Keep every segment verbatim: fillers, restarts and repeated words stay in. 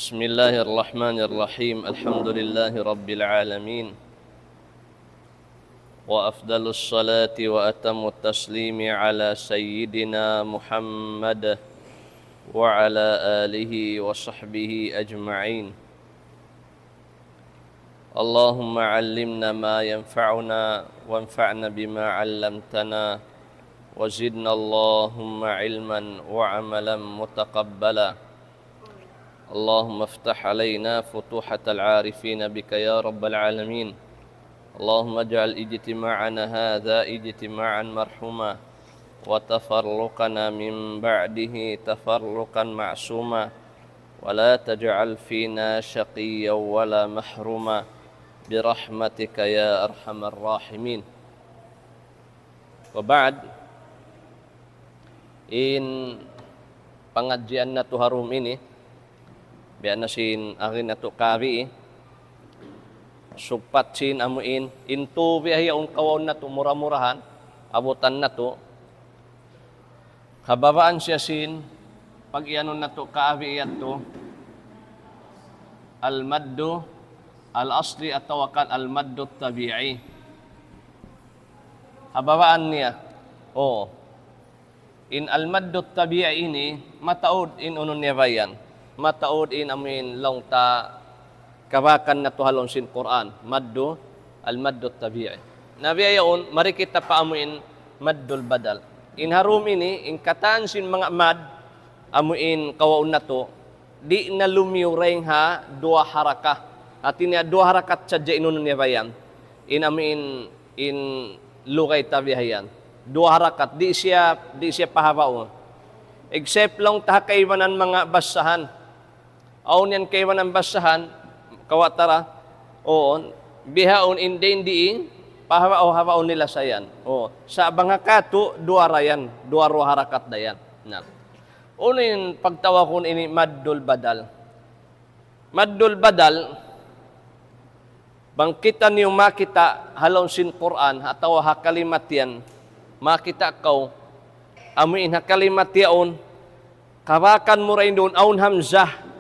بسم الله الرحمن الرحيم. الحمد لله رب العالمين. وأفضل الصلاة وأتم التسليم على سيدنا محمد وعلى آله وصحبه أجمعين. اللهم علمنا ما ينفعنا وانفعنا بما علمتنا وزدنا اللهم علما وعملا متقبلا. اللهم افتح علينا فتوحة العارفين بك يا رب العالمين. اللهم اجعل اجتماعنا هذا اجتماعا مرحوما وتفرقنا من بعده تفرقا معصوما ولا تجعل فينا شقيا ولا محروما برحمتك يا أرحم الراحمين. وبعد، in pangadjian natu' ha dum ini, biya' na sin agi natu' kabi, sugpat sin amu in, in tu biya' yaun kawaun natu' mura-murahan, abutan natu'. Ha babaan siya sin, pag-iyanun natu' kabi yadtu, al-maddu al-asli atawa kan al-maddu tabi'i. Ha babaan niya. Oo. In al-maddu tabi'i ini, mataud in unu niya bayan. Mataud in amu in laung ta kabakan natu' ha lawm sin Qur'an. Maddu, al-maddu tabi'i. Na biya' yaun, mari kita pa amu in maddul badal. In ha dum ini, in katan sin manga mad, amu in kawaun natu', di' na lumiyu dayn ha duwa harakat. Hati niya duwa harakat sadja in unu niya bayan. In amu in, in lugay ta biya' yan. Duwa harakat, di' siya, di' siya pahabaun. Except laung ta ha kaibanan manga basahan. Awn yan kaibanan basahan, kawa' ta ra, oon, bihaun in dayn di in, pahabaun-habaun nila sa yan. Oo, sa' bang ha katu', duwa ra yan, duwa duwa harakat da yan. Na. Unu in pagtawagun ini maddul badal? Maddul badal, bang kitaniyu makita' ha lawm sin Qur'an, atawa ha kalimat yan, makita' kaw, amu in ha kalimat yaun, kabakan mu dayn duun awn hamzah.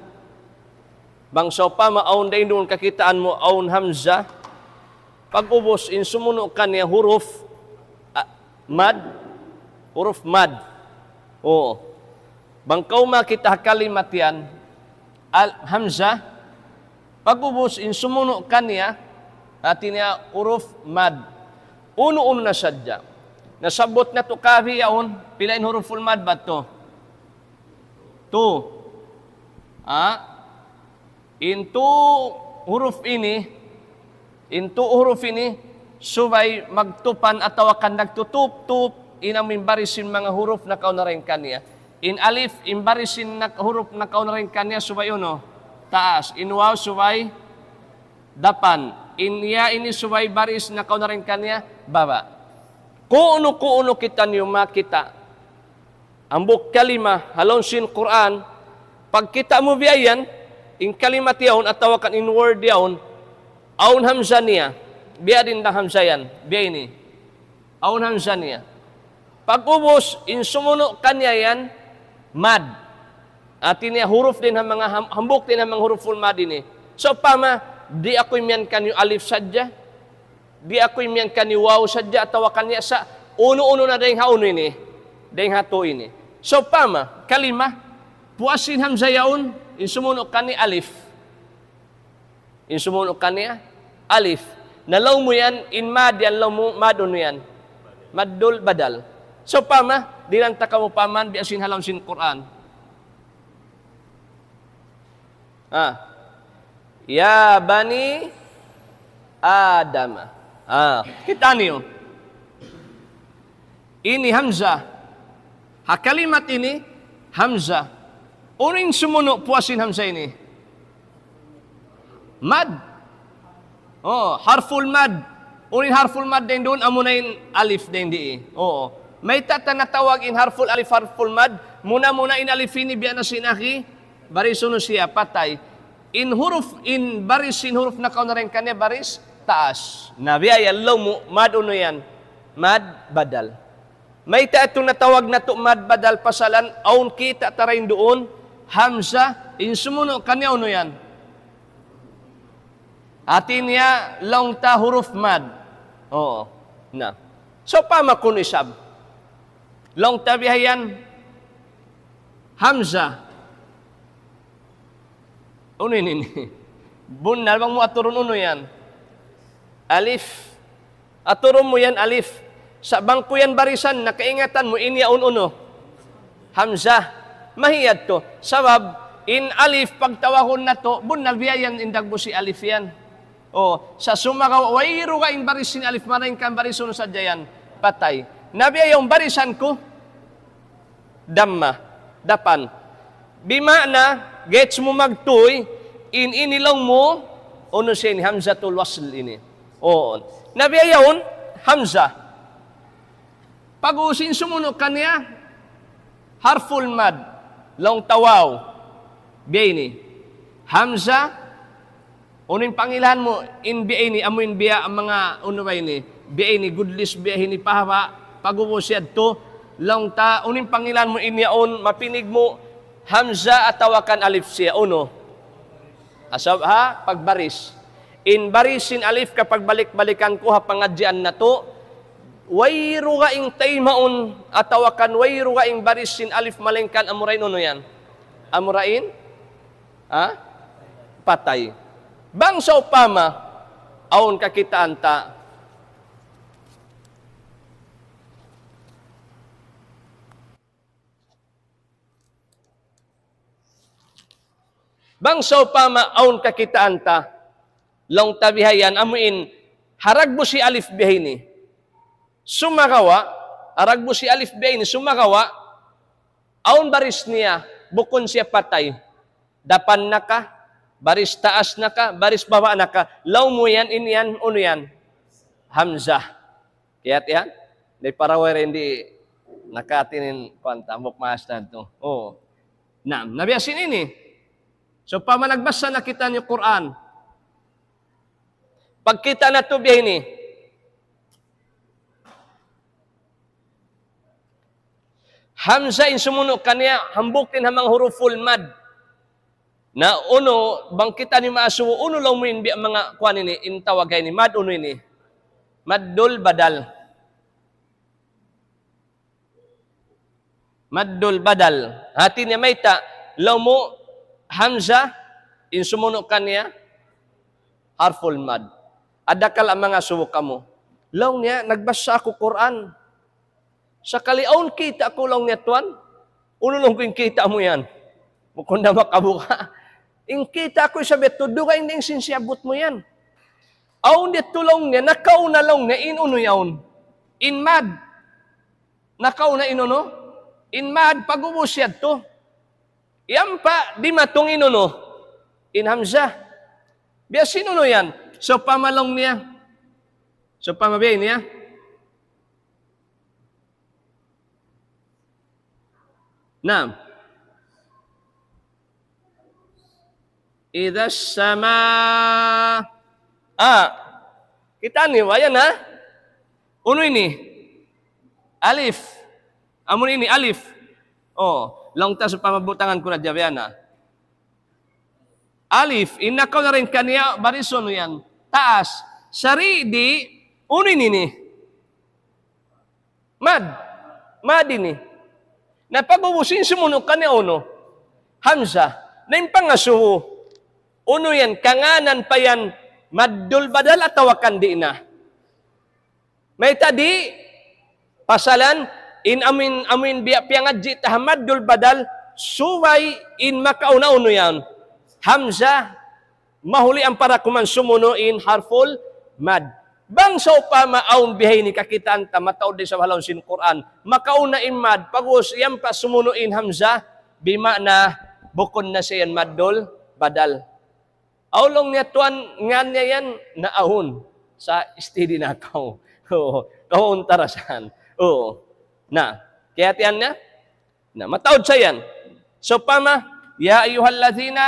Bang sawpama awn dayn duun kakitaan mu awn hamzah, pag-ubus in sumunu' kaniya huruf, ah, mad, huruf mad. Oo. Bang kaw makita' ha kalimat yan, al-, hamzah, pag-ubus in sumunu' kaniya, hati niya huruf mad. Unu-unu na sadja. Nasabbut natu' kabi yaun, pila in huruful mad ba tu? Tu. Ha? In tu huruf ini, in tu huruf ini, subay magtupan atawa kan nagtutup-tup, in amu in baris sin manga huruf nakauna dayn kaniya. In alif, in baris sin nak-, huruf nakauna dayn kaniya, subay unu? Taas. In waw, subay dapan. In ya ini subay baris nakauna dayn kaniya, baba'. Kuunu-kuunu kitaniyu makita' hambuuk kalima ha lawm sin Qur'an, pagkita' mu biya' yan, in kalimat yaun atawa kan in word yaun, awn hamzah niya, biya' diin da hamzah yan, biya' ini. Awn hamzah niya. Pag-ubus, in sumunu' kaniya yan, mad. Hati niya huruf diin ha manga ham-, hambuuk diin ha manga huruful mad ini. Sawpama, di' aku imiyan kaniyu alif sadja, di' aku imiyan kaniyu waw sadja atawa kan ya sa', unu-unu na dayn ha unu ini, dayn ha tu ini. Sawpama, kalima, puas sin hamzah yaun, in sumunu' kaniya alif. In sumunu' kaniya alif. Na laung mu yan, in mad yan, laung mu mad unu yan. Maddul badal. Sawpama, dihilan ta kamu paman, biya' sin ha lawm sin Qur'an. Ah. Ya bani Adam. Ah, kitaniyu. Ini hamzah. Ha kalimat ini, hamzah. Unu in sumunu' puas sin hamzah ini? Mad. Oh, harful mad. Unu in harful mad dayn duun, amuna in alif dayn di. Oo. Mayta' ta natawag in harful alif harful mad? Muna-muna in alif ini biya' na sin agi, baris unu siya, patay. In huruf, in baris, in huruf nakauna dayn kaniya baris taas. Na biya' yan, laung mu, mad unu yan? Mad badal. Mayta' yadtu natawag natu' mad badal pasalan, awn kita' ta dayn duun, Hamza, in sumunu' kaniya unu yan? Hati niya, laung ta huruf mad. Oo. Na. Sawpama kunu' isab. Laung ta bihayan, hamza. Unu ini? Bunnal bang mu aturun unu yan? Alif. Aturun mu yan alif. Sa' bang ku yan barisan, na kaingatan mu in yaun unu? Hamzah. Mahiyad tu. Sabab, in alif pagtawagun natu', bunnal biya' yan in dagbusi alif yan. O, sa' sumagawa', wayruun in baris sin alif, malaingkan baris unu sadja yan. Patay. Na biya' yan barisan ku, damma, dapan. Bima'na, gets mu magtuy, in ini laung mu, unu siya ini, hamzatul wasl ini. Oo. Na biya' yaun, hamza. Pag-ubus in sumunu' kaniya, harful mad, laung ta waw. Biya' ini. Hamza, unu in pangilahan mu, in biya' ini, amu in biya' manga, unu ba ini, biya' ini, gudlis biya' ini, pahaba', pag-ubus yadtu, laung ta, unu in pangilahan mu, in yaun, mapinig mu, hamza atawa kan alif siya, unu. Asab ha, pagbaris. In baris sin alif kapag balik-balikan ku ha pangadjian natu', wayruun in taymaun, atawa kan wayruun in baris sin alif malaingkan amura in unu yan. Amura in Ha? Patay. Bang sawpama, awn kakitaan ta. Bang sawpama, awn kakitaan ta. Laung ta bihayan, amu in, ha dagbusi alif biya' ini. Sumagawa', ha dagbusi alif biya' ini, sumagawa', awn baris niya, bukun siya patay. Dapan na ka, baris taas na ka, baris baba' na ka. Laung mu yan, in yan, unu yan? Hamzah. Kiyat yan? Di' paraway rin di' nakatinin kuwan, tambuk maas na to. Oo. Naam, na biya' sin ini. Sawpama nagbasa na kita niyu Qur'an. Pagkita' natu' biya' ini. Hamza in sumunu' kaniya, hambuuk in ha manga huruful mad. Na unu, bang kita' niyu maasubu, unu laung mu in biya' manga kuwan ini, in tawag ini, mad unu ini. Maddul badal. Maddul badal. Hati niya mayta', laung mu hamza, in sumunu' kaniya, harful mad. Adakala' mangasubu kamu. Laung niya, nagbasa aku Qur'an. Sakali awn kita' ku laung niya tuwan. Unu laung ku in kita' mu yan? Bukun da makabuka'. In kita' ku isab yadtu, dugaing dayn sin siyabut mu yan. Awn didtu laung niya, nakauna laung niya, in unu yaun. In mad. Nakauna in unu? In mad, pag-ubus yadtu. Yan pa, dimatung in unu? In hamzah. Biya' sin unu yan? Sawpama laung niya. Sawpama biya' ini ya. Naam. Idha sama. Ah. Kita' niyu, ayan ha? Unu ini? Alif. Amun ini, alif. Oh, laung ta sawpama butangan ku na jawaban na. Alif, in nakauna dayn kaniya, baris unu yan? Taas. Sari di, unu ini ini? Mad. Mad ini. Na pag-ubus in sumunu' kaniya unu? Hamzah. Na in pangasubu, unu yan, kangānan pa yan, maddul badal atawa kan di' na? Mayta' di', pasalan, in amin, amin biya' piyangadji' ta ha maddul badal, subay in makauna unu yan? Hamzah, mahuli ampa da kuman sumunu' in harful mad. Bang sawpama awn bihaini kakitaan ta mataud da isab ha lawm sin Qur'an. Makauna in mad, pag-ubus yan pa sumunu' in hamzah, bima'na bukun na siya yan maddul badal. Awn laung niya tuwan ngan niya yan, na awn. Sa' steady na kaw. Oo, kaw untarasan. Oo. Na, kiyatian niya? Na, mataud sa yan. Sawpama, يا أيها الذين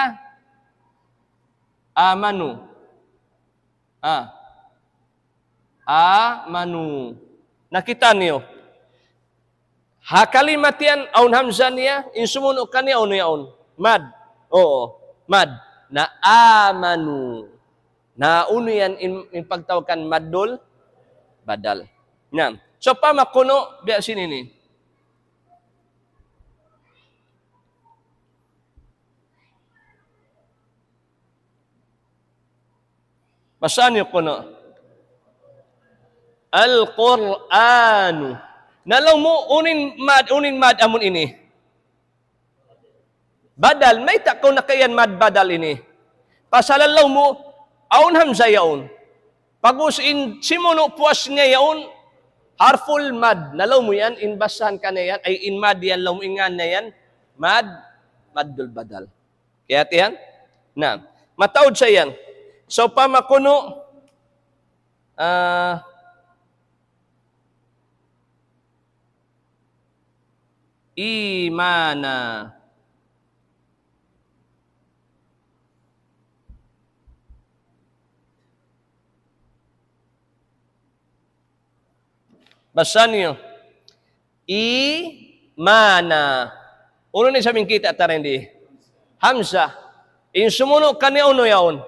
آمنوا. Ah. Amanu. Nakita' niyu. Ha kalimat yan, awn hamzah niya, in sumunu' kaniya, unu yaun? Mad. Oo. Mad. Na amanu. Na unu yan in, in pagtawagun maddul badal. Na. So, pama kunu', biya' sin ini. Basahan niyu kunu'. Al-Qur'anu. Na laung mu, unu in mad, unu in mad amun ini. Badal, mayta' kaw nakaiyan mad badal ini. Pasal laung mu, awn hamza yaun. Pag'ubus in simunu' puas niya yaun, harful mad. Na laung mu yan, in basahan kaniya yan, ay in mad yan, laung mu in ngan niya yan, mad, maddul badal. Kiyahatihan? Na, mataud sa yan. So, pama kunu', ah, imana. Basahan niyu. Imana. Unu in isab in kita' ta dayn di? Hamza. In sumunu' kaniya unu yaun?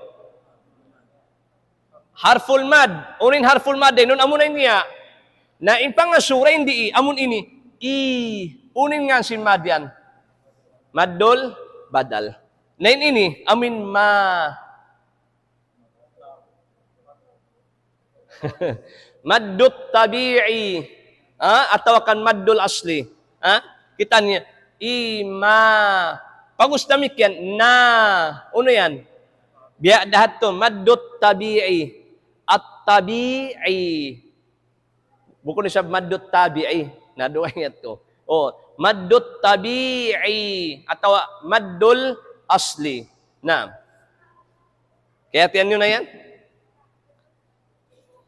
Harful mad. Unu in harful mad dayn duun? Amu na in ya. Na in pangasubu dayn di, amun ini. I. Unu in ngan sin mad yan? Maddul badal. Na in ini, amun ma. Maddut tabi'i. Ha? Atawa kan maddul asli. Ha? Kita' niyu. Ima. Pag'ubus damikkiyan, na. Unu yan? Biya' da hadtu. Maddut tabi'i. At-tabi'i. Bukun isab maddut tabi'i. Na duwa yadtu. Oh, maddut tabi'i. Atawa maddul asli. Na. Kiyahatihan niyu na yan?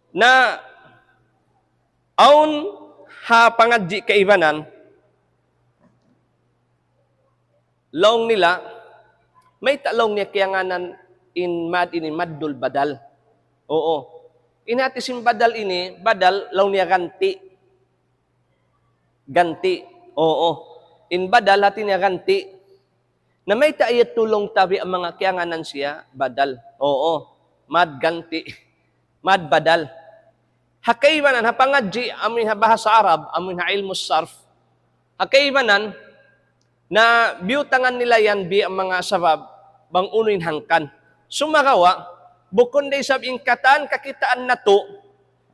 Na, awn ha pangadji' kaibanan, laung nila, mayta' laung niya kiyanganan in mad ini maddul badal. Oo. In hati sin badal ini, badal laung niya ganti'. Ganti'. Oo. In badal hati niya ganti'. Na mayta' yadtu laung ta biya' manga kiyanganan siya badal. Oo. Mad ganti'. Mad badal. Ha kaibanan, ha pangadji', amun ha bahasa Arab, amun ha ilmu sarf. Ha kaibanan, na biyutangan nila yan biya' manga sabab, bang unu in hangkan. Sumagawa', bukun da isab in katan kakitaan natu',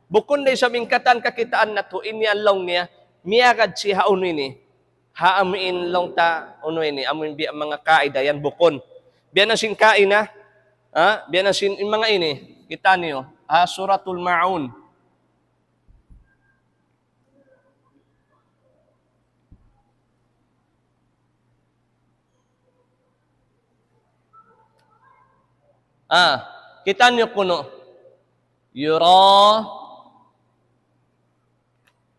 bukun da isab in katan kakitaan natu', in yan laung niya, miyagad siya ha unu ini. Ha amu in laung ta, unu ini, amu in biya' manga kaida yan bukun. Biya' na sin kaina, ha? Biya' na sin in manga ini, kita' niyu, ha, Suratul Ma'un. Ah, kita' niyu kunu'. Yura.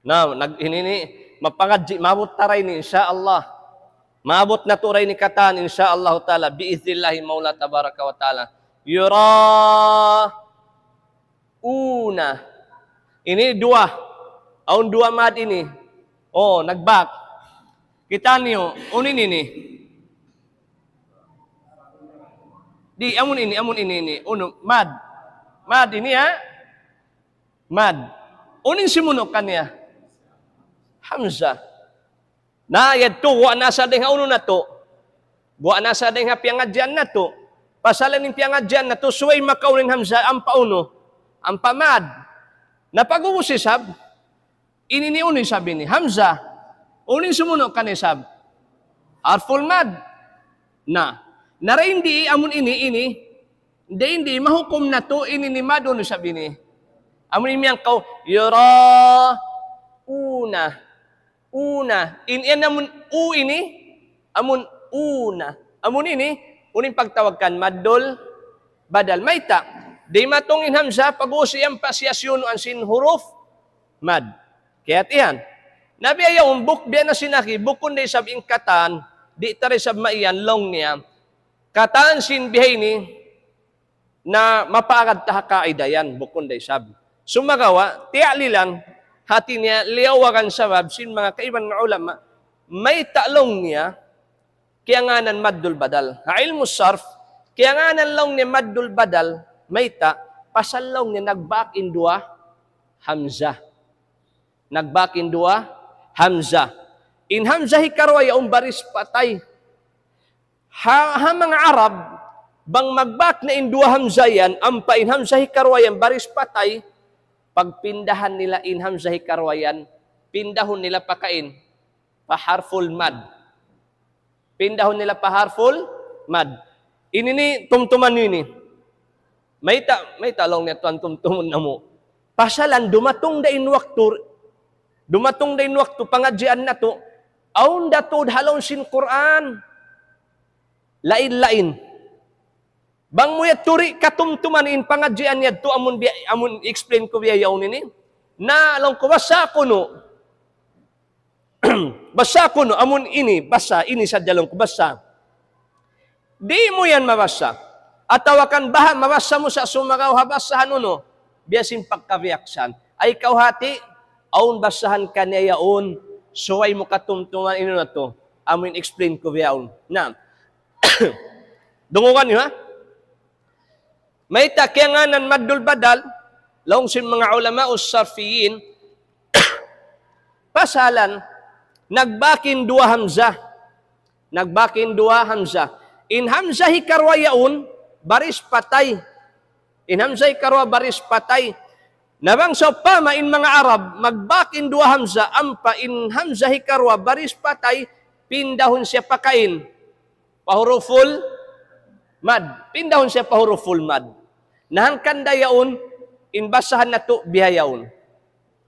Na, nag-, ini, ini, mapangadji', maabut ta dayn ini, insya Allah. Maabut natu' dayn ini katan, insya Allah ta'ala, bi'iznillahi maula tabaraka wa ta'ala. Yura. Una. Ini duwa. Awn duwa mad ini. Oh, nagbak. Kita' niyu, unu ini ini? Di', amun ini, amun ini, ini. Unu, mad. Mad ini, ha? Mad. Unu in simunu' kaniya? Hamza. Na, yadtu, guwa' na sa dayn ha unu natu'. Guwa' na sa dayn ha piyangadjian natu'. Pasal in piyangadjian natu', subay makaun in hamza, ampa unu? Ampa mad. Na pag'ubus isab, ini ini unu isab ini? Hamza. Unu in simunu' kaniya isab? Harful mad. Na. Na dayn di amun ini, ini. Dayn di mahukum natu', ini ini mad unu isab ini? Amun ini miyangkaw, yura, una. Una. In, in amun u ini, amun una. Amun ini, unu in pagtawagun maddul badal. Mayta'? Di' matung in hamza, pag'ubus yan pa siya siyunuan sin huruf mad. Kiyahatihan. Na biya' yaun, buk-, biya' na sin agi, bukun da isab in katan, di' ta da isab maiyan laung niya. Katan sin bihaini, na mapaagad ta ha kaida yan, bukun da isab. Sumagawa', tiya'lilan, hati niya, liyawagan sabab, sin manga kaibanan ulama, mayta' laung niya, kiyangānan maddul badal. Ha ilmu sarf, kiyangānan laung niya maddul badal, mayta', pasal laung niya nagbak in duwa hamzah. Nagbak in duwa hamzah. In hamzah hikaruwa yaun baris patay. Ha, ha manga Arab, bang magbak na in duwa hamzah yan, ampa in hamzah hikaruwa yan baris patay, pagpindahan nila in hamzah hikaruwa yan, pindahun nila pakain, pa harful mad. Pindahun nila pa harful mad. Ini ini, tumtuman niyu ini. Mayta', mayta' laung niya tuwan tumtumun namu'. Pasalan dumatung da in waktu, dumatung da in waktu pangadjian natu', awn da tuud ha lawm sin Qur'an. Lain-lain. Bang mu yadtu di' katumtuman in pangadjian yadtu amun biya', amun explain ku biya' yaun ini. Na laung ku basa kunu'. Basa kunu', amun ini, basa, ini sadja laung ku basa. Di' mu yan mabasa. Atawa kan baha' mabasa mu sa sumagaw ha basahan unu. Biya' sin pagkabiyaksahan. Ay kaw hati, awn basahan kaniya yaun. Subay mu katumtuman unu na tu. Amun explain ku biya' yaun. Na. Dungugan niyu, ha? Mayta' kiyangānan maddul badal, laung sin manga ulama'us sarfiyin, pasalan, nagbak in duwa hamzah. Nagbak in duwa hamzah. In hamzah hikaruwa yaun, baris patay. In hamzah hikaruwa baris patay. Na bang sawpama in manga Arab, magbak in duwa hamzah, ampa in hamzah hikaruwa baris patay, pindahun siya pakain. Pa huruful mad. Pindahun siya pa huruful mad. Na hangkan da yaun, in basahan natu' bihaun.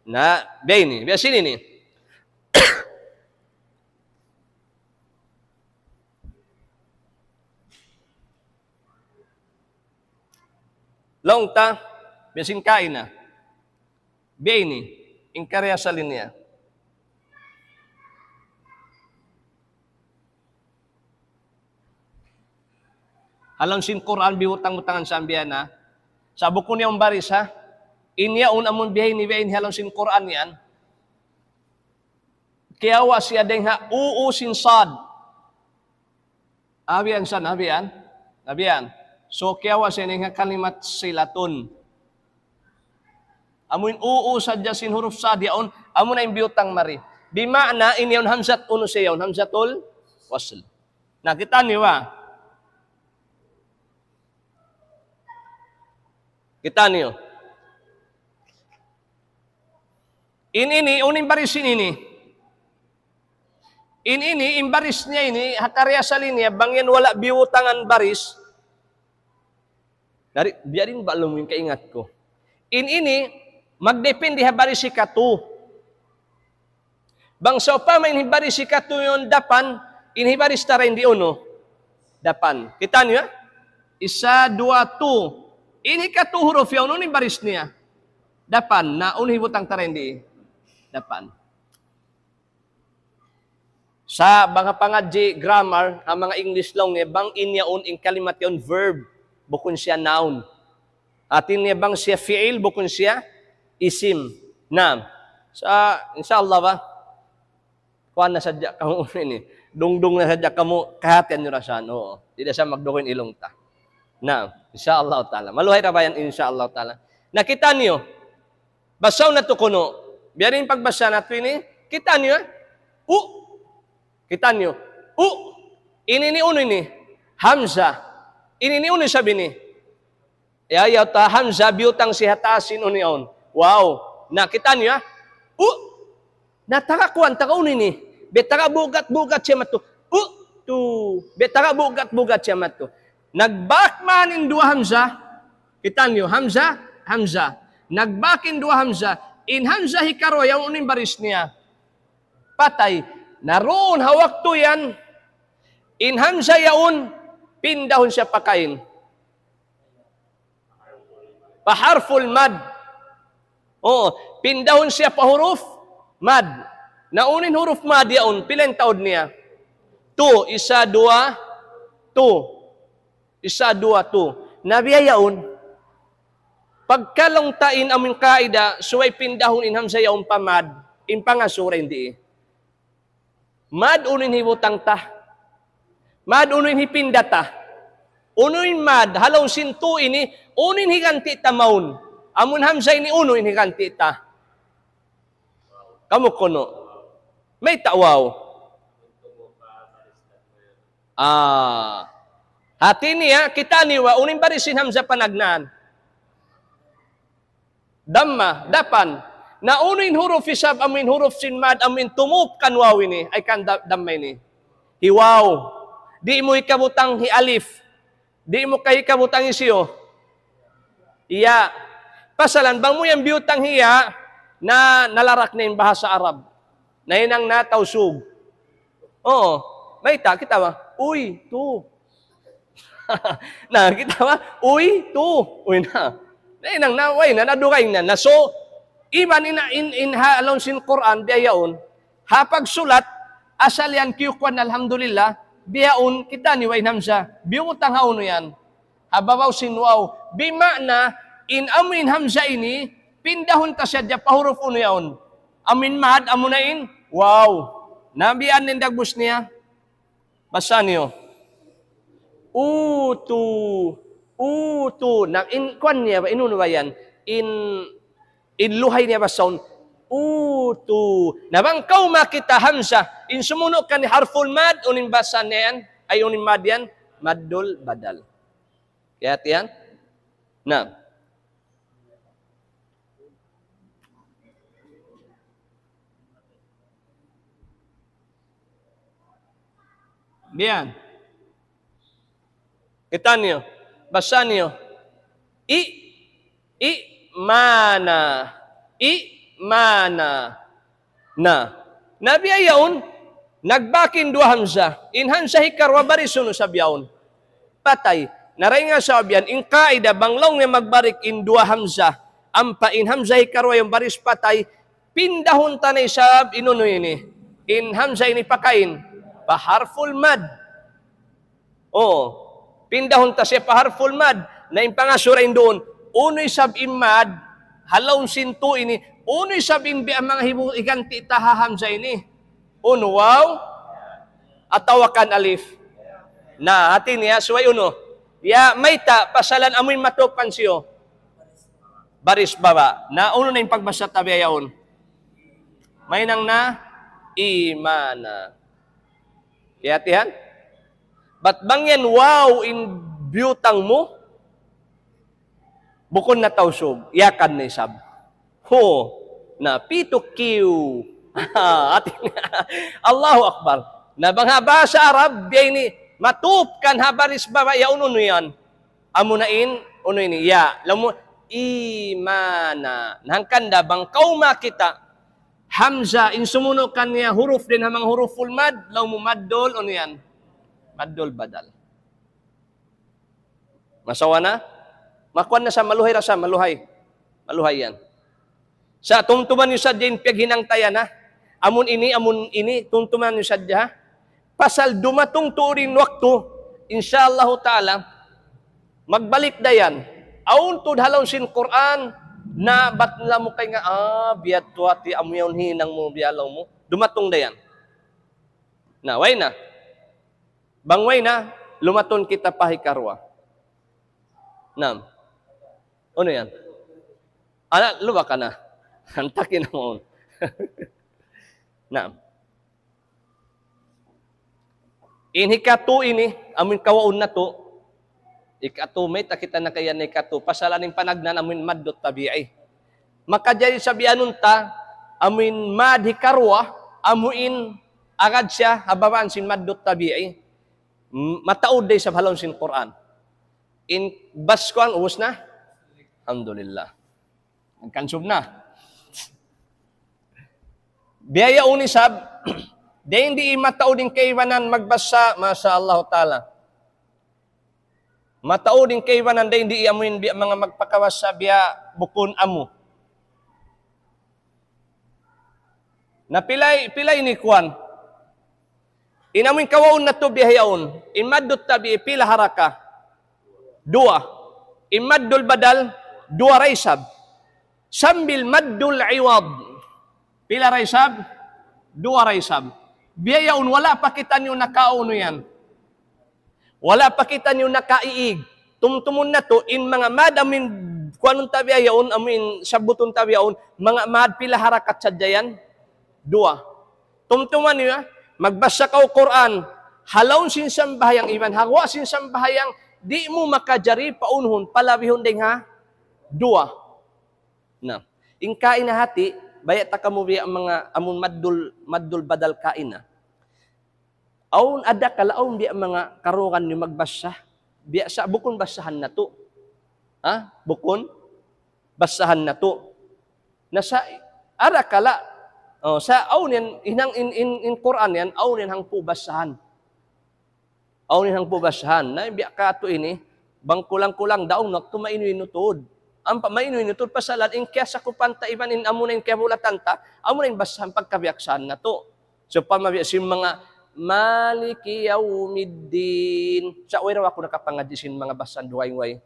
Na, biya' ini, biya' sin ini. Laung ta, biya' sin kaina. Biya' ini, in karya salin niya. Ha lawm sin Qur'an biyutang-butangan sa biya' na. Sa' bukun niya umbaris ha. In yaun amun biya' ini, biya' ini ha lawm sin Qur'an yan. Kiyawa' siya dayng ha uu sin sad. Abiyan sa, abiyan. Abiyan. So, kiyawa' siya dayng ha kalimat silatun. Amun uu sadja sin huruf sad yaun, amun na in biyutang mari. Bima'na in yaun hamzat unu siya yaun, hamzatul wasl. Na, kita' niyu ba? Kita' niyu. In ini, unu in baris sin ini. In ini, in baris niya ini, ha karya salin niya, bang yan wala' biyutangan baris. Dari, biya' diin ba laung in kaingat ku. In ini, magdepende ha baris hikatu. Bang sawpama in hi baris hikatu yaun dapan, in hi baris ta dayn di unu. Dapan. Kita' niyu, ha? Isa, duwa, tu. In hikatu huruf yaun, unu in baris niya. Dapan. Na, unu hibutang ta dayn di. Dapan. Sa' bang ha pangadji' grammar, ha manga English laung niya, bang in yaun in kalimat yaun verb, bukun siya noun. Hati niya bang siya fi'il, bukun siya isim. Na, sa', insya Allah ba, kuwan na sadja kamu ini. Dungdung na sadja kamu, kahatihan niyu ra sa, oo. Di' da sa magdugaing ilung ta. Na, insya Allah ta'ala. Maluhay ra ba yan, insya Allah ta'ala. Na, kita' niyu, basaun natu' kunu'. Biya' diin pagbasa natu' ini, kita' niyu, ha? U. Kita' niyu. U. Ini ini unu ini? Hamzah. Ini ini unu isab ini? Ya, ya, ta hamzah biyutang siya ha taas sin unu yaun. Wow. Na, kita' niyu, ha? U. Na, taga kuwan, taga unu ini? Biya' taga bugat-bugat siya madtu. U. Tu. Biya' taga bugat-bugat siya madtu. Nagbak man in duwa hamzah. Kita' niyu, hamzah, hamzah. Nagbak in duwa hamzah. In hamzah hikaruwa yaun, unu in baris niya? Patay. Na duun ha waktu yan, in hamzah yaun, pindahun siya pakain. Pa harful mad. Oo, pindahun siya pa huruf mad. Na unu in huruf mad yaun, pila in taud niya? Tu, isa, duwa, tu. Isa, duwa, tu. Na biya' yaun. Pagka laung ta in amun kaida, subay pindahun in hamzah yaun pa mad, in pangasubu dayn di. Mad unu in hibutang ta. Mad unu in hipinda ta? Unu in mad? Ha laum sin tu ini, unu in higanti ta mawn? Amun hamza ini unu in higanti ta? Kamu kunu'. Mayta' waw? Ah. Hati niya, kita' niyu, unu in baris sin hamza panagnaan? Damma, dapan. Na unu in huruf isab, amu in huruf sin mad, amu in tumup kan waw ini, ay kan da-, damma ini. Hi waw. Di' mu hikabutang hi alif. Di' mu ka hikabutang hisiyu? Ya. Pasalan, bang mu yan biyutang hi ya, na nalarak na in bahasa Arab. Nahinang na Tausug. Oo. Mayta', kita' ba? Uy, tu. Na, kita' ba? Uy, tu. Uy na. Nahinang na, way na, nadugay na. Na, so, iban in, in, in ha, laum sin Qur'an, biya' yaun. Ha pagsulat, asal yan kiyukuan, alhamdulillah, biya' yaun, kita' niyu in hamza. Biyutang ha unu yan. Ha babaw sin waw. Bima'na, in amu in hamza ini, pindahun ta sadja pa huruf unu yaun. Amu in mad, amu na in waw. Na biya' yan in dagbus niya. Basa niyu. Utu. Utu. Na in kuwan niya ba? In unu ba yan? In, in luhay niya ba sound? Utu. Na bang kaw makita' hamza, in sumunu' kaniya harful mad, unu in basa niya yan? Ay, unu in mad yan? Maddul badal. Kiyahatihan? Na. Biya' yan. Kita' niyu. Basa niyu. I, i, mana. I, mana. Na. Na biya' yaun, nagbak in duwa hamza. In hamza hikaruwa baris unu isab yaun? Patay. Na dayn ha sabab yan, in kaida bang laung niya magbalik in duwa hamza, ampa in hamza hikaruwa yan baris patay, pindahun ta na isab in unu ini. In hamza ini pakain, pa harful mad. Oo. Pindahun ta siya pa harful mad. Na in pangasubu ra in duun. Unu isab in mad, ha laum sin tu ini. Unu isab in biya' manga hibu-, higanti ta ha hamza ini? Unu, waw? Atawa kan alif? Na, hati niya, subay unu. Ya, mayta', pasalan amu in matup kan siyu. Baris baba'. Na unu na in pagbasa ta biya' yaun? Mahinang na, imana. Kiyahatihan? Bat bang yan waw in biyutang mu, bukun na Tausug, Yakan na isab. Hu, na pitu kiw. Hati niya. Allahu Akbar. Na bang ha bahasa Arab, biya' ini, matup kan ha baris baba', ya unu, unu yan. Amu na in, unu ini, ya. Laung mu, imana. Na hangkan da bang kaw makita', hamza, in sumunu' kaniya huruf dayn ha manga huruful mad, laung mu maddul, unu yan? Maddul badal. Masawa na? Makuan na sa, maluhay ra sa, maluhay. Maluhay yan. Sa' tumtuman niyu sadja in piyaghinang ta yan, ha? Amun ini, amun ini, tumtuman niyu sadja, ha? Pasal dumatung tuud in waktu, insya Allahu ta'ala, magbalik da yan. Awn tuud ha laum sin Qur'an, na bat nila mu kay nga, ah, biya' tuud hati amu yaun hinang mu, biya' laung mu. Dumatung da yan. Na, way na. Bang way na, lumatun kita pa hikaruwa. Naam. Unu yan? Ana, luba ka na. Antakin na mu. Naam. In hikatu ini, amu in kawaun natu'. Hikatu, mayta' kita nakaiyan na hikatu. Pasal in panagnaan amu in maddu tabi'i. Makajari sabihanun ta, amu in mad hikaruwa, amu in agad siya ha babaan sin maddu tabi'i. M-, mataud da isab ha lawm sin Qur'an. In bas kuwan, ubus na? Alhamdulillah. Nagkansub na. Biya' yaun isab, dayn di mataud in kaibanan magbasa, Masha Allah Ta'ala. Mataud in kaibanan dayn di amu in biya' manga magpakabasa biya' bukun amu. Na pilay, pilay ini kuwan. In amu in kawaun natu' biya' yaun. In maddu tabi'i pila haraka? Duwa. In maddul badal, duwa ra isab. Sambil maddul iwad. Pila ra isab? Duwa ra isab. Biya' yaun wala' pa kitaniyu nakaunu yan. Wala' pa kitaniyu nakaiig. Tumtumun natu', in manga mad amuin kuanun ta bihaun, amuin sabbutun ta bihaun, manga mad pila harakat sadja yan? Duwa. Tumtuma niyu, ha? Magbasa kaw Qur'an, ha lawm sin sambahayang iban ha guwa' sin sambahayang, di' mu makajari paunuhun, palabihun dayng ha duwa. Na, in kaina hati, baya' ta kamu biya' manga amun maddul, maddul badal kaina. Awn, adakala awn biya' manga karungugan niyu magbasa. Biya' sa, bukun basahan natu'. Ha? Bukun basahan natu'. Na sa, adakala, oh, sa awn yan, hinang in, in, in Qur'an yan, awn yan hangpu' basahan. Awn yan hangpu' basahan. Na, biya' katu' ini, bang kulang-kulang daung waktu mainu-inu tuud. Ampa mainu-inu tuud, pasalan in kiyasakupan ta iban in amuna in kiyabulatan ta, amuna in basahan pagkabiyaksahan natu'. Sawpama biya' sin manga, مالك يوم الدين. Sa' way ra aku nakapangadji' sin manga basahan dugaing way.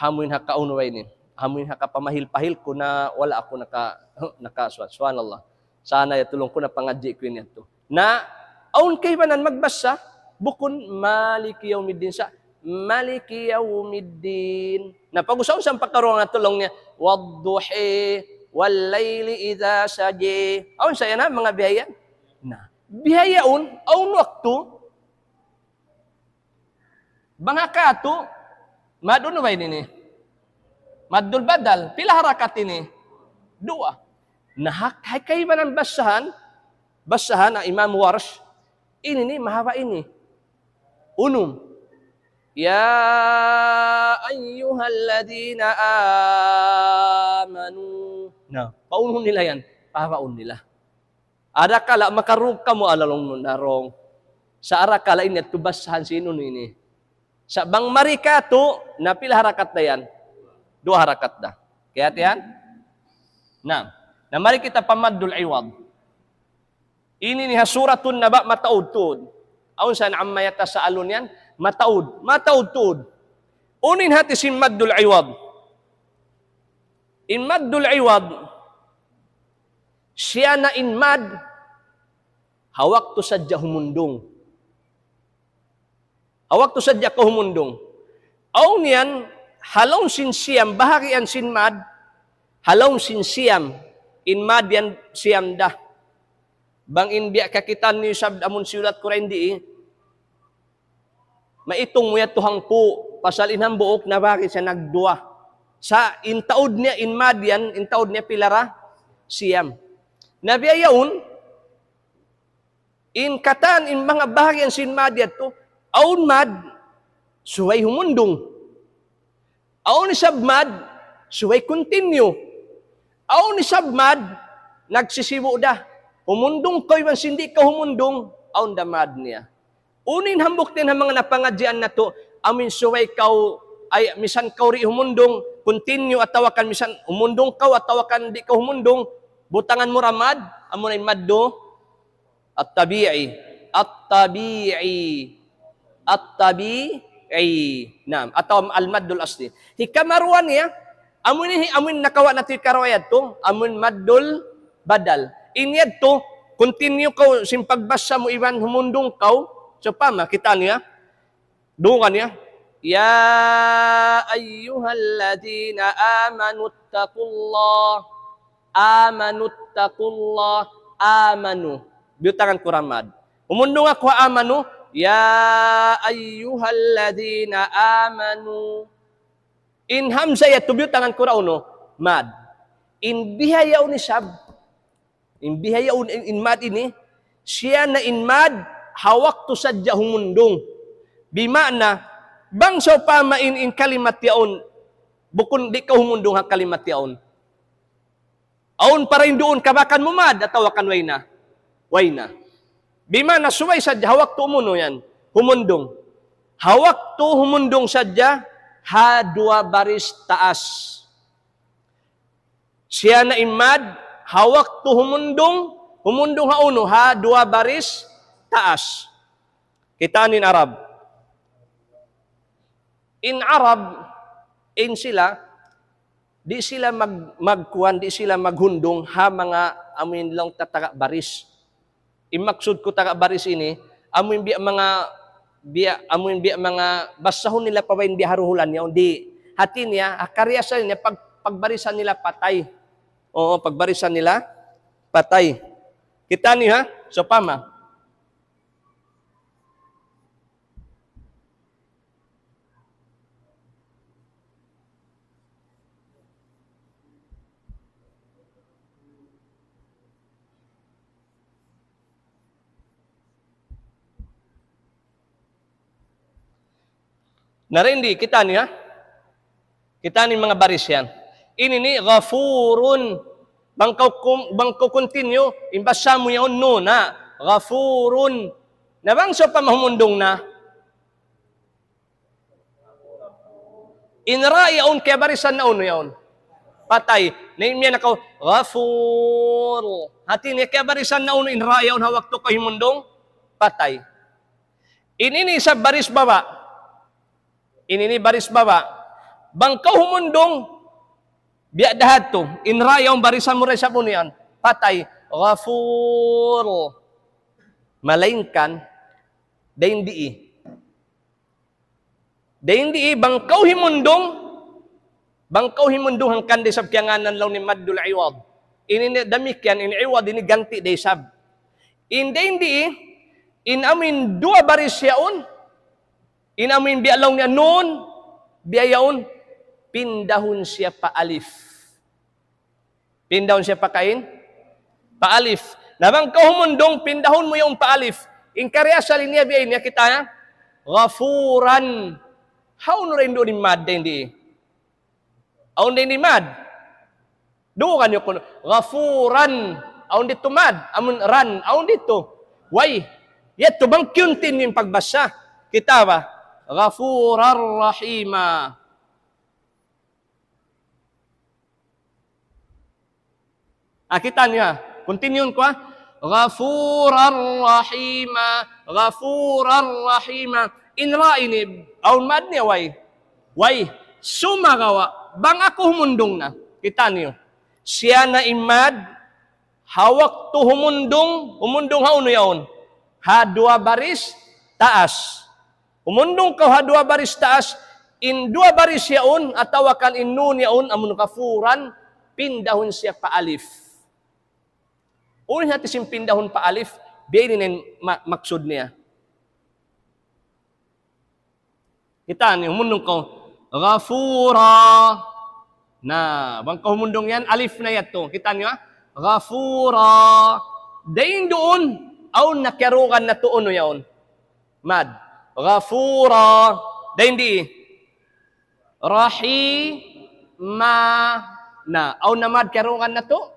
Amuin ha kaunu way ini. Amuin ha kapamahil-pahil ku na wala' aku naka-, nakasuwat. Subhanallah. Sana ya tulung ku na pangadji' ku ini yadtu. Na, awn kaibanan magbasa, bukun مالك يوم الدين sa, ملك يوم الدين. Na, pag-usaun sa pagkarungugan natu' laung niya, والضحى والليل إذا سجى. Awn sa yan ha, manga bihayan. Na, bihaun, awn waktu, bang ha katu', mad unu ba ini? Maddul badal. Pila harakat ini? Duwa. Na, ha, ha kaibanan basahan, basahan ha Imam Warsh, ini ini, mahaba' ini. Unum. يا أيها الذين آمنوا. Na, paunuhun nila yan. Pahabaun nila. Adakala makarug kamu alalong nun darong. Sa' adakala ini yadtu basahan sin unu ini. Sa' bang mari katu', na pila harakat da yan? Duwa harakat da. Kaya yan? Na, na mari kita pa maddul iwad. Ini ini ha Suratun Naba mataud tuud. Awn sa عما يتساءلون yan, mataud. Mataud tuud. Unu in hati sin maddul iwad. In maddul iwad, siya na in mad, ha waktu sadja humundung. Ha waktu sadja kaw humundung. Awn yan, ha lawm sin siyam, bahagian sin mad, ha lawm sin siyam, in mad yan siyam da. Bang in biya' kakitaan niyu isab amun siyulat ku ra in dii, maitung mu yadtu hangpu', pasal in hambuuk nabahagi' siya nagduwa. Sa' in taud niya, in mad yan, in taud niya pila ra? Siyam. Na biya' yaun, in katan, in manga bahagian sin mad yadtu, awn mad, subay humundung. Awn isab mad, subay continue. Awn isab mad, nagsisibu' da. Humundung kaw iban sin di' kaw humundung, awn da mad niya. Unu in hambuuk dayn ha manga napangadjian natu', amuin subay kaw, ay, misan kaw di' humundung, continue, atawa kan misan humundung kaw, atawa kan di' kaw humundung, butangan mu ra mad, amuna in maddu, at-tabi'i. At-tabi'i. At-tabi'i. Naam. Atawa al-maddul asli. Hikamaruwa niya, amuin, amuin nakawa' natu' hikaruwa yadtu, amuin maddul badal. In yadtu, continue kaw, sin pagbasa mu iban humundung kaw, sawpama, kita' niya, dungan niya, يا أيها الذين آمنوا اتقوا الله. آمنوا اتقوا الله. Amanu. Biyutangan ku ra mad. Humundung aku ha amanu. يا أيها الذين آمنوا. In hamza yadtu biyutangan ku ra unu? Mad. In bihaun isab. In bihaun, in, in mad ini, siya na in mad, ha waktu sadja humundung. Bima'na, bang sawpama in, in kalimat yaun, bukun di' kaw humundung ha kalimat yaun. Awn pa ra in duun kabakan mu mad, atawa kan way na. Way na. Bima'na subay sadja, ha waktu umunu yan, humundung. Ha waktu humundung sadja, ha duwa baris taas. Siya na in mad, ha waktu humundung, humundung ha unu, ha duwa baris taas. Kita' niyu in Arab. In Arab, in sila, di' sila mag-, magkuan, di' sila maghundung ha manga amuin laung ta taga baris. In maksud ku taga baris ini, amuin biya' manga biya', amuin biya' manga basahun nila pa bain biya' ha ruhulan niya, di'. Hati niya, ha kariasan niya, pag-, pagbarisan nila patay. Oo, pagbarisan nila patay. Kita' niyu, ha? Sawpama. Na, di', kita' niyu, ha? Kita' niyu in manga baris yan. Ini ini, ghafurun. Bang kaw kum-, bang kaw continue, in basa mu yaun, nun na. Ghafurun. Na bang sawpama humundung na. In ra yaun kiyabarisan na unu yaun? Patay. Na imiyan na kaw, ghafur. Hati niya kiyabarisan na unu in ra yaun ha waktu kaw himundung? Patay. Ini ini isab baris baba'. Ini ini baris baba'. Bang kaw humundung, biya' da hadtu. In ra yaun barisan mu da isab unu yan? Patay. Ghafur. Malaingkan, dayn di. Dayn di, bang kaw himundung, bang kaw himundung hangkan da isab kiyangānan laung niya maddul iwad. Ini na damikkiyan, in iwad ini ganti' da isab. In dayn di, in amuin duwa baris yaun, in amuin biya' laung niya nun, biya' yaun, pindahun siya pa alif. Pindahun siya pa kain? Pa alif. Na bang kaw humundung, pindahun mu yaun pa alif. In kariasal niya biya' ini, kita' niyu? Ghafuran. Hawnu ra in duun in mad dayn di? Awn dayn di mad? Duun niyu kunu'. Ghafuran. Awn didtu mad. Amun ran. Awn didtu. Way. Yadtu bang kiyuntin in pagbasa. Kita' ba? Ghafurar rahima. Ah, kita' niyu, ha? Continue ku, ha? Ghafurar rahima, ghafurar rahima. In ra ini, awn mad niya, way? Way. Sumagawa', bang aku humundung na. Kita' niyu. Siya na in mad, ha waktu humundung, humundung ha unu yaun? Ha duwa baris taas. Humundung kaw ha duwa baris taas, in duwa baris yaun, atawa kan in nun yaun, amun ghafuran, pindahun siya pa alif. Unu in hati sin pindahun pa alif, biya' ini in ma-, maksud niya. Kita' niyu, humundung kaw. Ghafura. Na, bang kaw humundung yan, alif na yadtu. Kita' niyu, ha? Ghafura. Dayn duun, awn na kiyarugan natu' unu yaun? Mad. Ghafura. Dayn di. Rahima. Na, awn na mad kiyarugan natu'?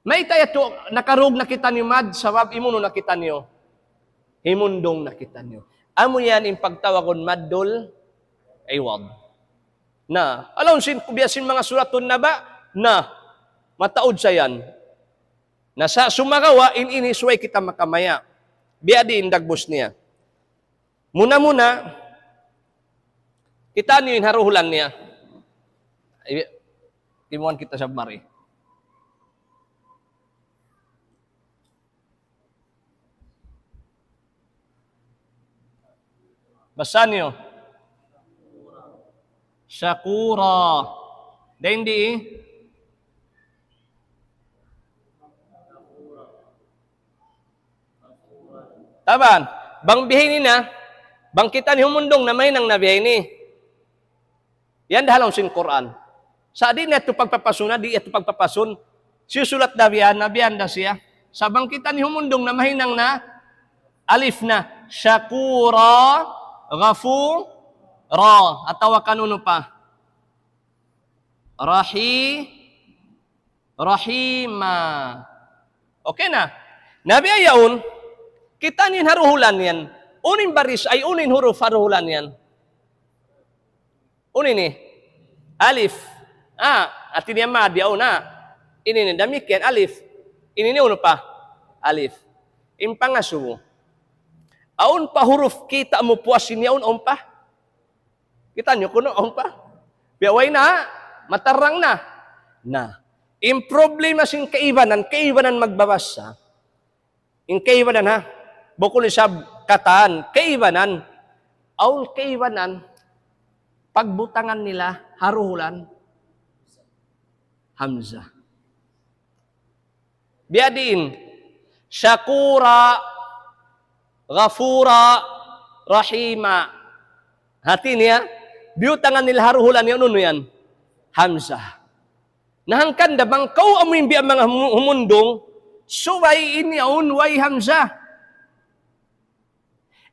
Mayta' yadtu nakarug na kitaniyu mad, sabab imunu na kitaniyu. Himundung na kitaniyu. Amu yan in pagtawagun maddul iwad. Na, awn sin kubiya sin manga suratun naba, na, mataud sa yan. Na sa sumagawa', in ini subay kita makamaya'. Biya' diin in dagbus niya. Muna-muna, kita' niyu in ha ruhulan niya. Ay, timuan kita sa mari. Basa niyu. Shakura. Dayn di. Taban, bang bihaini na, bang kita ini humundung na mahinang na bihaini. Yan da ha lawm sin Qur'an. Sa' di' na yadtu pagpapasun, di' yadtu pagpapasun. Siyusulat da biya' yan, na biya' yan da siya. Sa' bang kita ini humundung na mahinang na, alif na. Shakura, ghafura, atawa kan unu pa. Rahi-, Rahima. Okay na. Na biya' yaun, kita' niyu in ha ruhulan yan. Unu in baris, ay unu in huruf ha ruhulan yan? Unu ini? Alif. Ah, hati niya mad yaun na. Ini ini, damikkiyan, alif. Ini ini unu pa? Alif. In pangasubu. Awn pa huruf kita' mu puas ini yaun, awn pa? Kita' niyu kunu', awn pa? Biya' way na, matarang na. Na, in problema sin kaibanan, kaibanan magbabasa. In kaibanan, ha? Bukun isab katan, kaibanan. Awn kaibanan, pagbutangan nila ha duhulan hamzah. Biya' diin, shakura, ghafura, rahima. Hati niya, biyutangan nila ha duhulan yan, unu yan? Hamzah. Na hangkan da bang kaw amu in biya' manga humu-, humundung, subay in yaun way hamzah.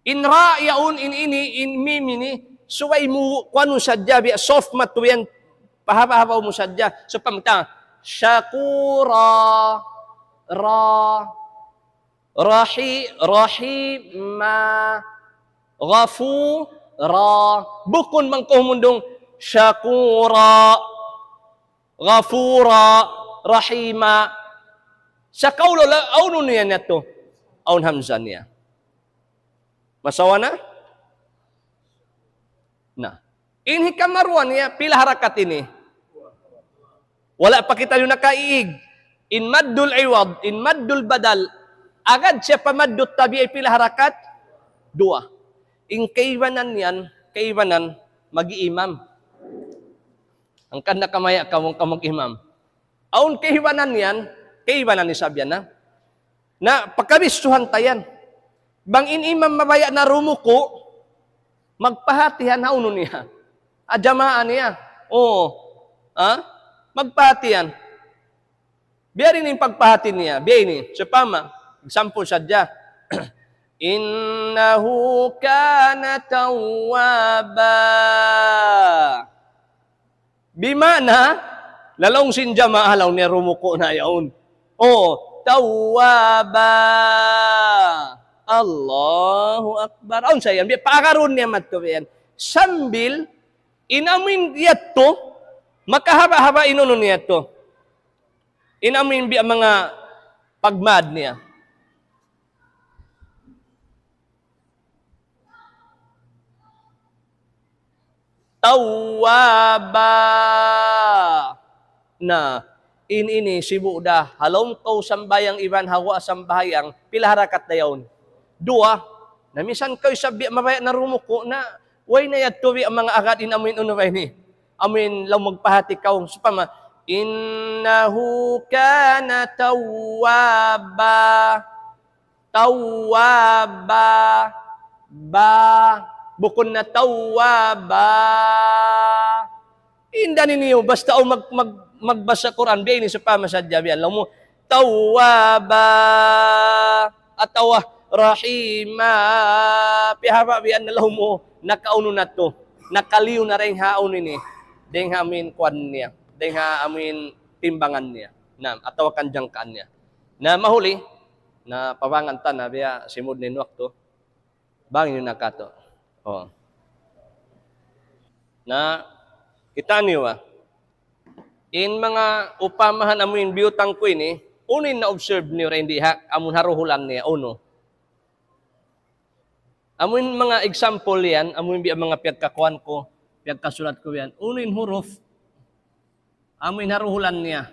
In ra yaun, in ini, in mim ini, subay mu kuanun sadja, biya' soft matu yan, pahaba-haba mu sadja. So, pamta, shakura, ra, rahi-, rahima, ghafura. Bukun bang kaw humundung, shakura, ghafura, rahima. Sa' kaw laung, awn unu yan yadtu? Awn hamzah niya. Masawa na? Na. In hikamaruwa niya, pila harakat ini? Wala' pa kitaniyu nakaiig. In maddul iwad, in maddul badal, agad siya pa maddul tabi'i, pila harakat? Duwa. In kaibanan yan, kaibanan, mag-imam. Hangkan na kamaya' kaw, kaw mag-imam. Awn kaibanan yan, kaibanan isab yan, ha? Na, pakabistuhan ta yan. Bang in imam mabaya' na rumuku', magpahatihan ha unu niya. Ha jamaa niya. Oo. Ha? Magpahatihan. Biya' diin in pagpahati niya. Biya' ini. Sawpama, example sadja. إنه كان توابا. Bima'na, laung sin jamaa, laung niya rumuku' na yaun. O, tawwaba. Allahu Akbar. Awn sa yan, bi-, paagarun niya madtu yan. Sambil, in amuin yadtu, makahaba'-haba' in unu niya yadtu. In amuin biya' manga pagmad niya. Tawwaba. Na, in ini sibu' da, ha lawm kaw sambahayang iban ha guwa' sambahayang, pila harakat da yaun? Duwa. Na minsan kaw isab biya' mabaya' na rumuku' na, way na yadtu biya' manga agad in amuin unu ba ini? Amuin laung magpahati kaw, sawpama, إنه كان توابا. Tawwaba. Ba. Bukun na tawwaba. Inda niyu, basta awn mag-, mag-, magbasa Qur'an, biya' ini sawpama sadja, biya' laung mu, tawwaba. Atawa rahima. Pihaba' biya' na laung mu, nakaunu na tu. Nakaliyu na dayn ha unu ini. Dayn ha amuin kuwan niya. Dayn ha amuin timbangan niya. Na, atawa kanjangkaan niya. Na mahuli, na pabangan ta na biya' simud na in waktu. Bang niyu na katu'. O. Na, kitaa niyu ba? In manga upamahan amuin biyutang ku ini, unu in na-observe niyu dayn di ha, amun ha duhulan niya, unu. Amuin manga example yan, amuin biya' manga piyagkakuwan ku, piyagkasulat ku yan. Unu in huruf, amuin ha duhulan niya.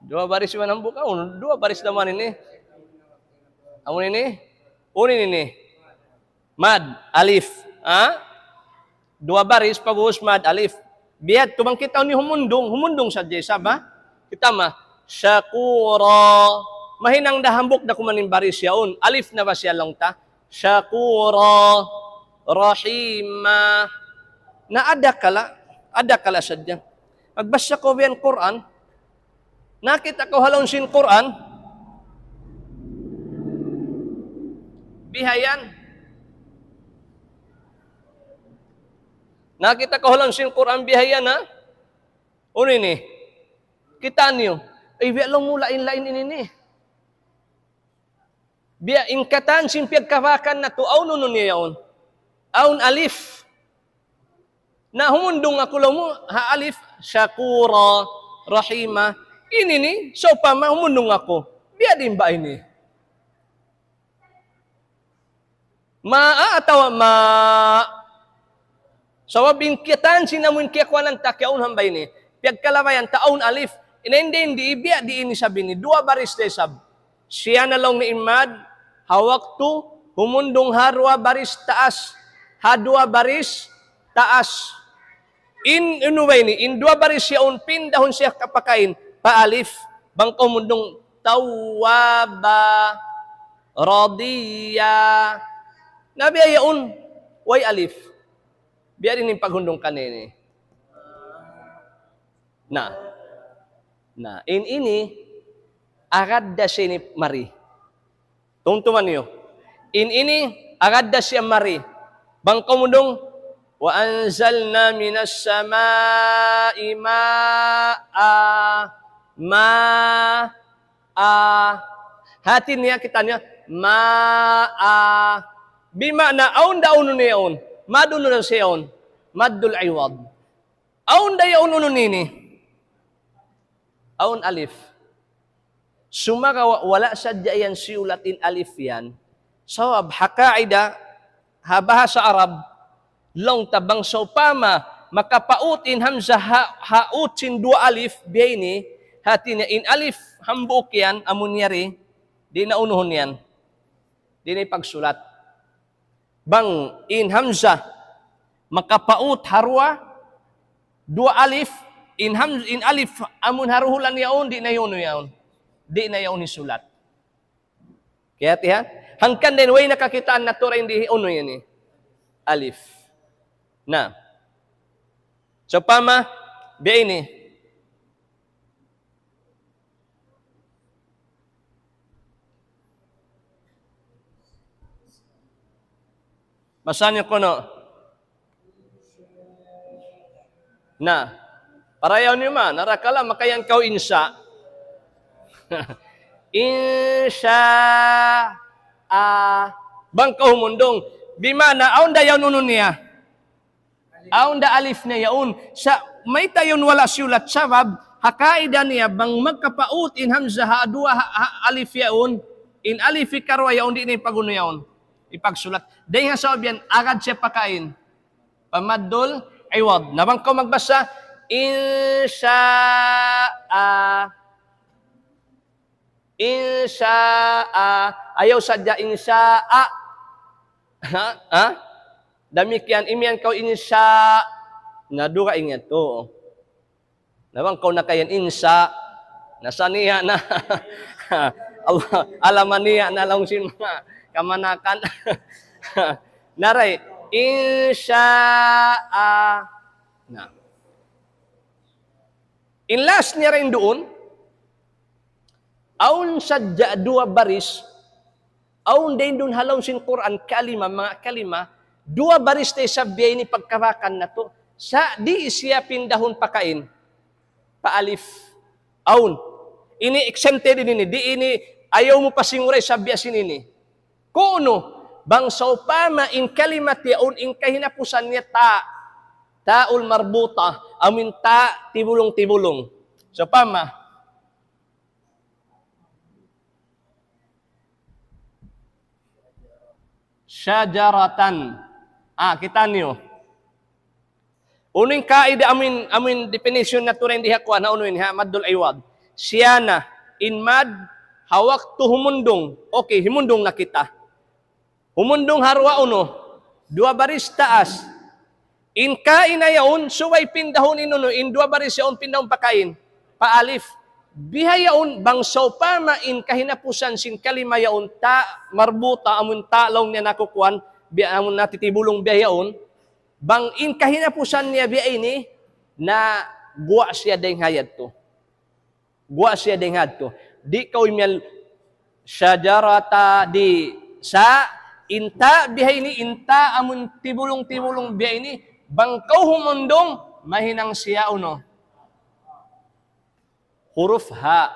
Duwa baris iban hambuuk, awn duwa baris da man ini. Amu ini? Unu ini? Mad, alif. Ha? Duwa baris pag'ubus mad, alif. Biya' tu bang kita ini humundung, humundung sadja isab, ha? Kita ma, shakura. Mahinang da hambuuk da kuman in baris yaun. Alif na ba siya laung ta? Shakura, rahima. Na adakala, adakala sadja. Magbasa kaw biya' Qur'an. Nakakita' kaw ha lawm sin Qur'an. Bihayan. Nakakita' kaw ha lawm sin Qur'an bihayan, ha? Unu ini? Kitaa niyu. Ay, biya' laung mu lain-lain ini ni. Biya' in katan sin piyagkabakan natu', awn unu niya yaun? Awn alif. Na humundung aku laung mu, ha alif, shakura, rahima. Ini ni, sawpama humundung aku. Biya' diin ba ini? Ma'a atawa ma. Sabab in katan sin amuin kiyakuanan ta kiyaun hamba ini. Piyagkalabayan ta awn alif. Ina in di, in di, biya' di ini isab ini. Duwa baris da isab. Siya na laung niya in mad, ha waktu, humundung ha duwa baris taas. Ha duwa baris taas. In, unu ba ini? In duwa baris yaun, pindahun siya kapakain pa alif. Bang kaw humundung, tawwaba, radiya. Na biya' yaun, way alif. Biya' diin in paghundung kaniya ini. Na. Na, in ini, agad da siya ini mari. Tumtuma niyu. In ini, agad da siya mari. Bang kaw humundung, وأنزلنا من السماء ماء, ma, a. Hati niya, kita' niyu, ma, a. Bima'na, awn da unu niya yaun. Mad unu da siya yaun. Maddul iwad. Awn da yaun unu ini. Awn alif. Sumagawa' wala' sadja yan siyulat in alif yan. Sabab ha kaida, ha bahasa Arab, laung ta bang sawpama makapaut in hamzah ha, ha ut sin duwa alif, biya' ini, hati niya in alif hambuuk yan, amun yari, di' na unuhun yan. Di' na ipagsulat. Bang in hamzah makapaut ha duwa, duwa alif, in ham-, in alif amun ha duhulan yaun, di' na yaun yaun. Di' na yaun hisulat. Kiyahatihan? Hangkan da in way na kakitaan natu' ra in di' unu yan eh. Alif. Na. Sawpama, biya' ini. Basahan niyu kunu'. Na. Parayaw niyu man, arakala' makayan kaw insha. Insha. A. Bang kaw humundung. Bima'na, awn da yaun unu niya. Awn da alif niya yaun. Sa' mayta' yaun wala' siyulat sabab, ha kaida niya, bang magkapaut in hamzah ha duwa ha, ha alif yaun, in alif hikaruwa yaun, di' na ipagunu yaun. Ipagsulat. Dayn ha sabab yan, agad siya pakain. Pa maddul iwad. Na bang kaw magbasa, insha'a. Insha'a. Ayaw sadja insha'a. Ha? Ha? Damikkiyan, imiyan kaw insha. Na duga ingat tu. Na bang kaw nakayan insha. Na saniya na. Allah, alamaniya na laung sin manga kamanakan. Na ray, insha'a. Na. In last niya ray duun, awn sadja duwa baris, awn dayn duun ha lawm sin Qur'an kalima, manga kalima, duwa baris da isab biya' ini pagkabakan natu'. Sa' di' siya pindahun pakain pa alif. Awn. Ini exempted ini, di' ini, ayaw mu pasinguray sa biya' sin ini. Kunu', bang sawpama in kalimat yaun in kahinapusan niya ta, ta'ul marbuta, amuin ta tibulung-tibulung. Sawpama, shajaratan. Ah, kita' niyu. Unu in kaida amuin, amuin definition natu' rin di ha kuwan, ha unu in ha maddul iwad. Siya na, in mad, ha waktu humundung. Okay, humundung na kita. Humundung ha duwa unu. Duwa baris taas. In kaina yaun, subay pindahun in unu, in duwa baris yaun pindahun pakain. Pa alif. Bihaun, bang sawpama in kahinapusan sin kalima yaun ta marbuta, amun ta laung niya nakukuan, biya' amun natitibulung bihaun, bang in kahinapusan niya biya' ini, na guwa' siya dayng ha yadtu. Guwa' siya dayng ha yadtu. Di' kaw imiyan shajarata di' sa, in ta biha ini, in ta amun tibulung-tibulung biya' ini, bang kaw humundung, mahinang siya unu. Huruf ha.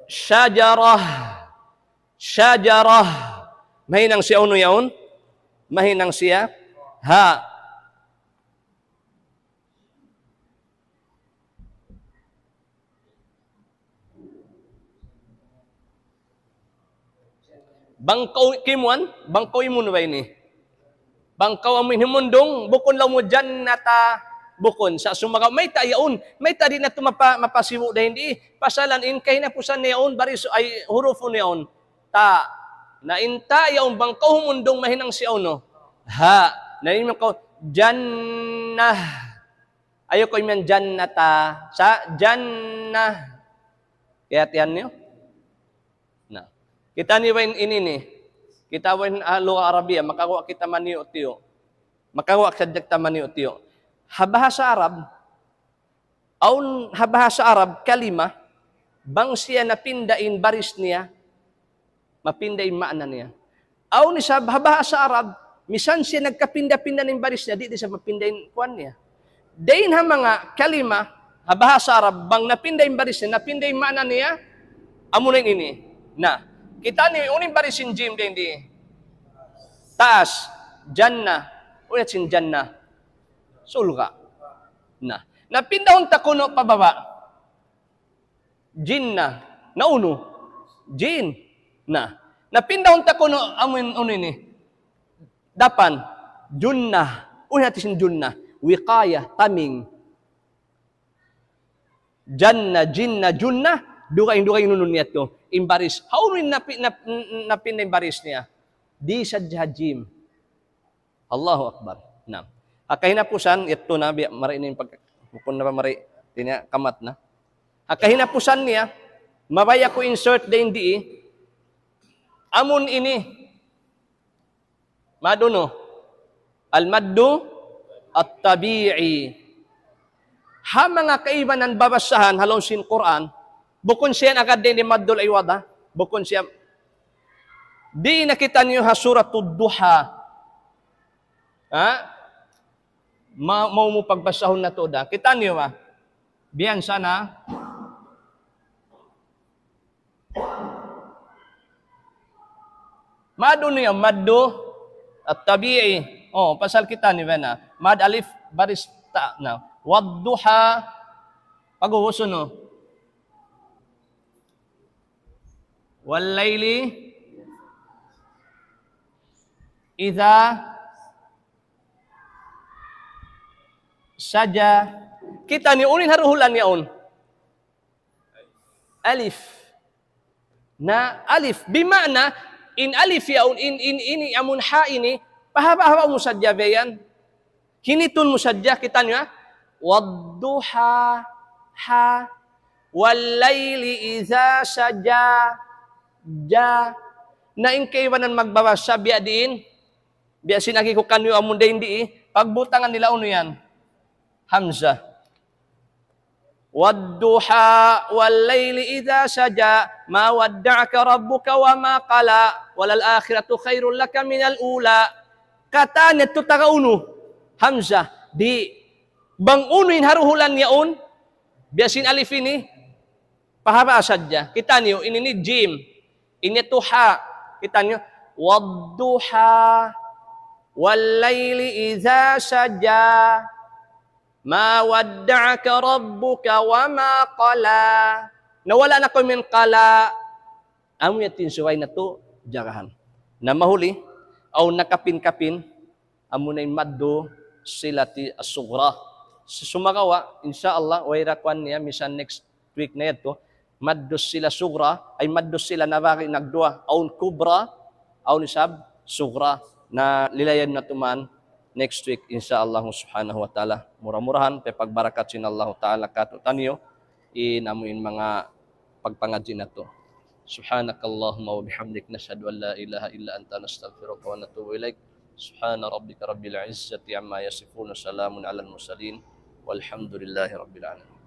Shajarah. Shajarah. Mahinang siya unu yaun? Mahinang siya ha. Bang kaw kimuan, bang kaw imun ba ini? Bang kaw amuin humundung, bukun laung mu jannata, Bukun, sa' sumagawa', mayta' yaun, mayta' di' natu' mapa-, mapasibu' dayn di, pasalan in kahinapusan niya yaun, baris, ay, hurufun niya yaun. Ta. Na in ta yaun bang kaw humundung mahinang siya unu. Ha. Na in kaw, jannah. Ayaw kaw imiyan jannata. Sa' jannah. Kiyahatihan niyu? Na. Kita' niyu ba in, ini ni? Kita' ba in, ah, lugha Arabiya, makaguwa' kita maniyu-tiyu. Makaguwa' sadja kita maniyu-tiyu. Ha bahasa Arab, awn ha bahasa Arab kalima, bang siya napinda in baris niya, mapinda in maana niya. Awn isab ha bahasa Arab, misan siya nagkapinda-pinda in baris niya, di', di' sa mapinda in kuwan niya. Dayn ha manga kalima, ha bahasa Arab, bang napinda in baris niya, napinda in maana niya, amuna in ini. Na, kita' niyu, unu in baris sin jim dayn di. Taas, jannah, unu in hati sin jannah. Surga'. Na, napindahun ta kunu' pa baba'. Jinnah. Na unu? Jin. Na, napindahun ta kunu' amun unu ini. Dapan. Junnah. Unu in hati sin junnah? Wiqayah, taming. Jannah, jinnah, junnah, dugaing, dugaing unu niya tu. In baris. Hawnu in napi-, nap-, n-, n-, napinda in baris niya? Di' sadja ha jim. Allahu Akbar. Na. Ha kahinapusan, yadtu na, biya' mari ini pag-, bukun na ba mari, ini kamat na. Ha kahinapusan niya, mabaya' ku insert dayn di, amun ini, mad unu, al-maddu at-tabi'i. Ha manga kaibanan babasahan, ha lawm sin Qur'an, bukun siya agad dayn di maddul iwad, ha? Bukun siya. Di' na kita' niyu ha Suratud Duha. Ha? Ma-, mau mu pagbasahun natu' da. Kita' niyu ba? Biya' sana. Mad unu yan, maddu at-tabi'i. Oh, pasal kita' niyu ba na. Mad alif baris ta na. Wadduha. Pag-uhusun, no? Wal layli idha saja. Kita' niyu unu in ha duhulan yaun? Alif. Na alif. Bima'na, in alif yaun, in, in, ini, amun ha ini, pahaba'-haba' mu sadja biya' yan. Hinitun mu sadja, kita' niyu, ha? Wadduha, ha. Wal layli idha saja, ja. Na in kaibanan magbabasa biya' diin, biya' sin agi ku kaniyu amun dayn di, pagbutangan nila unu yan? Hamzah. والضحى والليل إذا سجى ما ودعك ربك وما قلى وللآخرة خير لك من الأولى. Katan yadtu taga unu? Hamzah. Di'. Bang unu in ha duhulan yaun, biya' sin alif ini, pahaba' sadja. Kita' niyu, ini ini jim. Ini yadtu ha. Kita' niyu. والضحى والليل إذا سجى ما ودعك ربك وما قلى. Na wala' na kaw min qala. Amu yan in subay natu' jagahan. Na mahuli, awn nakapin-kapin, amuna in maddu silati as-sughra. Sumagawa', insya Allah, way ra kuwan niya, misan next week na yadtu, maddu sila sughra, ay maddu sila nabari nagduwa, awn kubra, awn isab sughra, na lilayun natu' man next week, insya Allah subhanahu wa ta'ala. Mura-murahan, piyagbarakatan sin Allah ta'ala kātu'niyu, in amu in manga pagpangadji' natu'. سبحانك اللهم وبحمدك نشهد أن لا إله إلا أنت نستغفرك ونتوب إليك. سبحان ربك رب العزة عما يصفون وسلام على المرسلين والحمد لله رب العالمين.